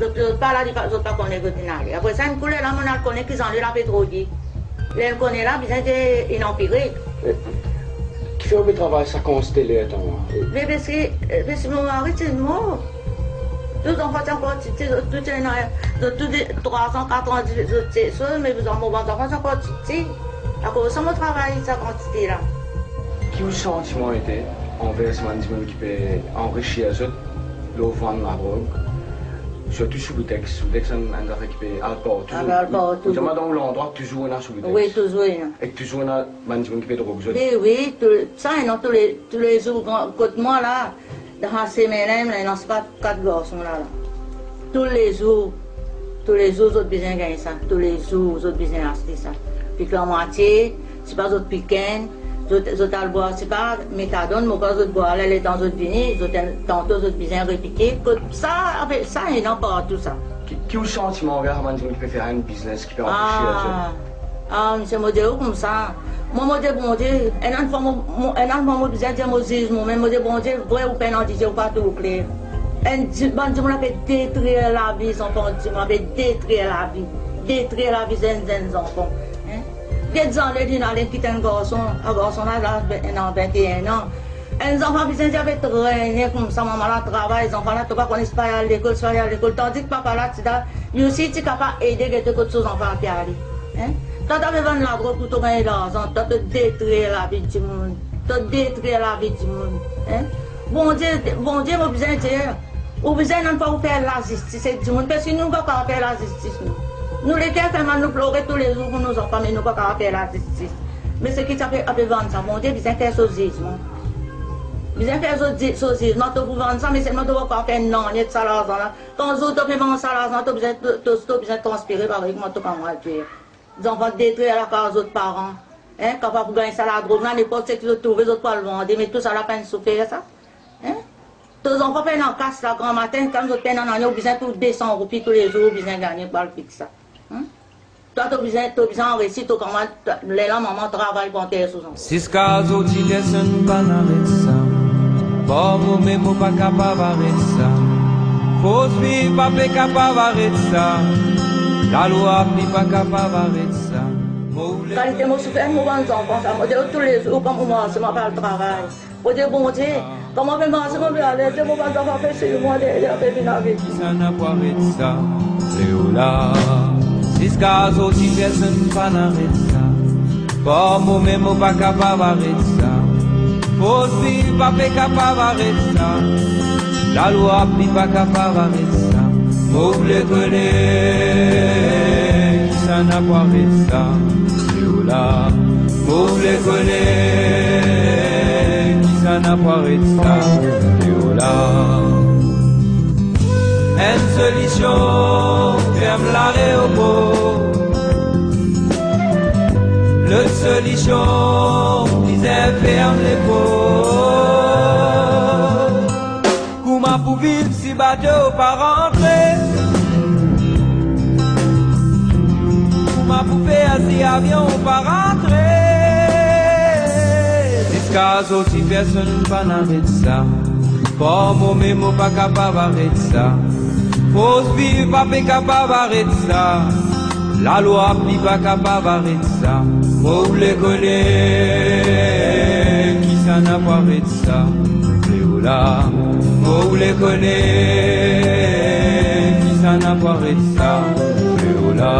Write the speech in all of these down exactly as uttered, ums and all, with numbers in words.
Zot, zot pa la, li pa, zot pa kone kot inn ale. Apre sa, enn kou ler la, mo'nn al kone ki zane la pe drog li. Ler inn kone la, bizin dir inn anpire. Eh, kifer ou pe travay sa kantite ler tann la? Be, parski, eh, parski mo mari ti mor. Tou zanfan ti ankor titi, zot tou ti ena, zot tou de trwa zan, kat zan, zot ti, so, me mo bann zanfan ti ankor titi. Akoz sa mo travay sa kantite la. Ki ou santiman ete anver sa bann dimoun ki pe anrisir zot lor vann ladrog, sirtou Subutex? Subutex enn, enn zafer ki pe al partou. Al, al partou. Ou, ou, dan ou landrwa touzour ena Subutex? Wi, touzour ena. Ek touzour ena bann dimoun ki pe drog zot? Be wi, tou, sa ena toule, toulezour, gran, kot mwa la, dan sa semin la, ena sepa kat garson la, la. Toulezour, toulezour zot bizin gagn sa, toulezour zot bizin aste sa. Pik lanmwatie, sepa zot pik enn, zot, zot al bwar, sepa metadon, mo krwar zot bwar la, letan zot vini, zot, tanto zot bizin repike. Kot sa, ape, sa ena partou sa. Ki, ki ou santiman anver sa bann dimoun ki pe fer enn biznes, ki pe anpes zot? Ah, ah, misie, mo dir ou koumsa. Mwa, mo dir Bondie, enn, enn fwa mo, mo, enn, enn fwa mo bizin dir mo ziz momem, mo dir Bondie, vre ou pena dizie, ou pa tou kler. Enn di-, bann dimoun la pe detrir lavi zanfan dimoun, la pe detrir lavi, detrir lavi zenn, zenn zanfan. Hein? Get zane li inn ale kit enn garson, a garson la, la, ena vinte et un an. Enn zanfan bizin dir pe trene koumsa, mama la travay, zanfan la, to pa kone si pa al lekol, si pa al lekol, tandis ki papa la ti da, li osi ti kapav ede gete kot so zanfan la pe ale. Hein? Twa, to pe vann ladrog pou to gagn larzan, twa, to detrir lavi dimoun, to detrir lavi dimoun. Hein? Bondie, Bondie, mo bizin dir, ou bizin enn fwa ou fer lazistis ek dimoun, parski nou pa kapav fer lazistis, nou. Nou leker fer mal, nou plore toulezour pou nou zanfan, me nou pa kapav fer lazistis. Me seki ti ape, ape vann sa, Bondie bizin fer so zizman. Bizin fer so zi-, so zizman, to pou vann sa, me selman to pa kapav fer nanye ek sa larzan la. Kan zour to pe manz sa larzan, to bizin, to, to, to bizin transpire parey kouma to kamarad fer. Zanfan detrir lakaz zot paran, hein, kapav pou gagn sa ladrog la, ninport seki zot trouve, zot pou al vande, me tousala pa enn soufer sa. Hein? To zanfan pena kas la, gramatin, kan zot pena nanye, ou bizin tou de san roupi toulezour, ou bizin gagne pou al fix sa. Hein? Twa, to bizin, to bizin anresi, to kamarad, lerla mama travay pou anter so zanfan. Ziska zordi personn pa'nn aret sa. Par momem mo pa kapav aret sa. Fors viv pa pe kapav aret sa. Lalwa pli pa kapav aret sa. Mo oule Kalite mo soufer mo bann zanfan sa, mo dir toulezour kan mo marse, mo pa al travay. Mo dir Bondie, kan mo pe marse, mo pe ale, dir mo bann zanfan pe swiv mwa deryer, pe vinn avek mwa. Kisannla pou aret sa, leola. Ziska zordi personn pa'nn aret sa. Par momem mo pa kapav aret sa. Fors viv pa pe kapav aret sa. Lalwa pli pa kapav aret sa. Mo oule kone kisannla pou aret sa. Leola, mo oule kone kisannla pou aret sa. Leola. Enn solision, ferm lareopor. Lot solision, bizin ferm lepor. Kouma pou viv si bato pa rantre? Kouma pou fer si avion pa rantre? Ziska zordi personn pa'nn aret sa. Par momem mo pa kapav aret sa. Fors viv pa pe kapav aret sa. Lalwa pli pa kapav aret sa. Mo oule kone kisannla pou aret sa. Leola, mo oule kone kisannla pou aret sa. Leola.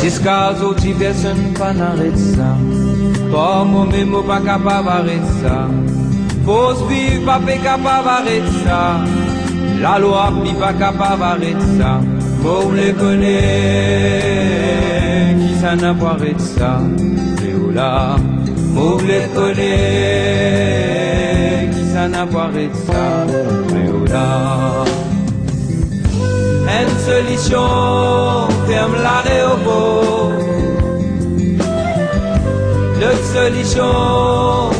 Ziska zordi personn pa'nn aret sa. Par momem mo pa kapav aret sa. Fors viv pa pe kapav aret sa. Lalwa pli pa kapav aret sa. Mo oule kone kisannla pou aret sa. Leola, mo oule kone kisannla pou aret sa. Leola. Enn solision, ferm lareopor. Lot solision,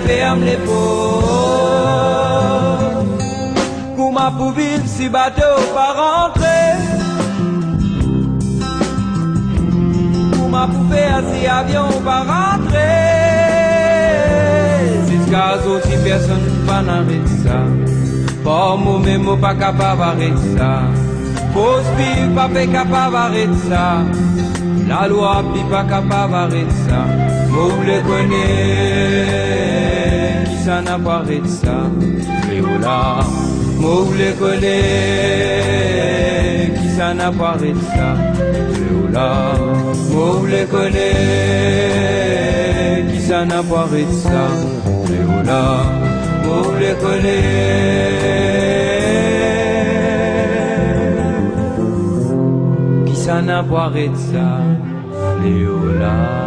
Ferm leport. Kouma pou viv si bato pa rantre? Kouma pou fer si avion pa rantre? Ziska zordi personn pa ena res sa. Par momem mo pa kapav aret sa. Fors pib pa pe kapav aret sa. Lalwa pib pa kapav aret sa. Mo oule kone kisannla pou aret sa. Leola, mo oule kone kisannla pou aret sa. Leola, mo oule kone kisannla pou aret sa. Leola, mo oule kone kisannla pou aret sa. Leola.